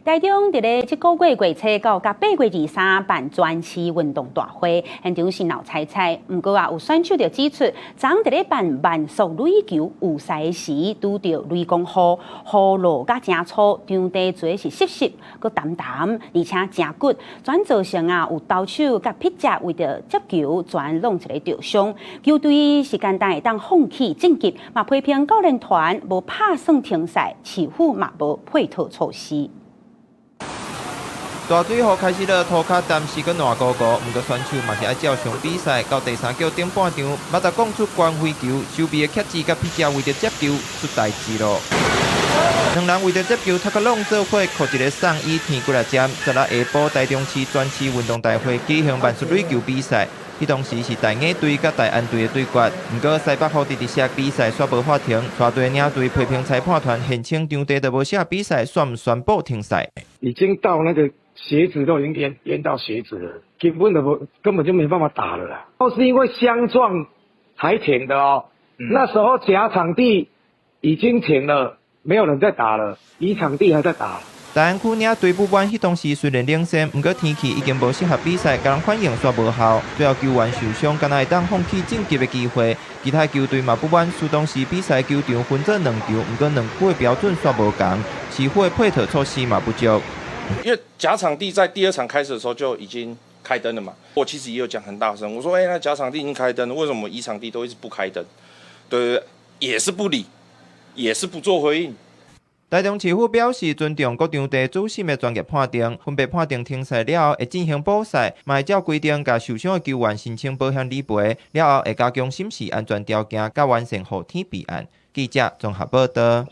台中佇咧這個月月初九佮8月23辦全市運動大會，現場是鬧彩彩。毋過啊，有選手就指出，昨佇咧辦慢速壘球有賽時，拄著雷公雨，雨落甲誠粗，場地做是濕濕，閣澹澹，而且誠骨，轉造成啊有投手佮筆者為著接球，全攏一个著傷。球隊是簡單會當放棄晉級，嘛批評教練團無拍算停賽，市府嘛無配套措施。大水雨開始落，塗跤暫時閣爛糊糊，毋過選手嘛是愛照常比賽。到第三局頂半場，馬達講出關飛球，守備的克志佮筆者為著接球出代誌囉。兩人為著接球，頭殼攏做伙，靠一个送椅天過來接。昨下晡台中市全市運動大會舉行慢速壘球比賽，彼當時是大雅隊佮大安隊的對決。毋過西北雨直直下，比賽煞無法停，帶隊領隊批評裁判團現場場地都無寫比賽，煞毋宣布停賽。已經到那個鞋子都已經淹淹到鞋子了，根本就無根本就沒辦法打了啦。都是因為相撞才停的哦。那時候甲場地已經停了，沒有人在打了，乙場地還在打。大安區領隊不滿，彼當時雖然領先，毋過天氣已經無適合比賽，共人反應煞無效，最後球員受傷，敢若會當放棄晉級的機會。其他球隊嘛不滿，輸當時比賽球場分做兩場，毋過兩區的標準煞無仝，市府的配套措施嘛不足。因為甲場地在第二場開始的時候就已經開燈了嘛，我其實也有講很大聲，我說：“欸，那甲場地已經開燈了，為什麼乙場地都一直不開燈？”對對對，也是不理，也是不做回應。台中市府表示尊重各場地主審的專業判定，分別判定停賽了後會進行補賽，嘛會照規定共受傷的球員申請保險理賠，了後會加強審視安全條件，佮完善雨天備案。記者綜合報道。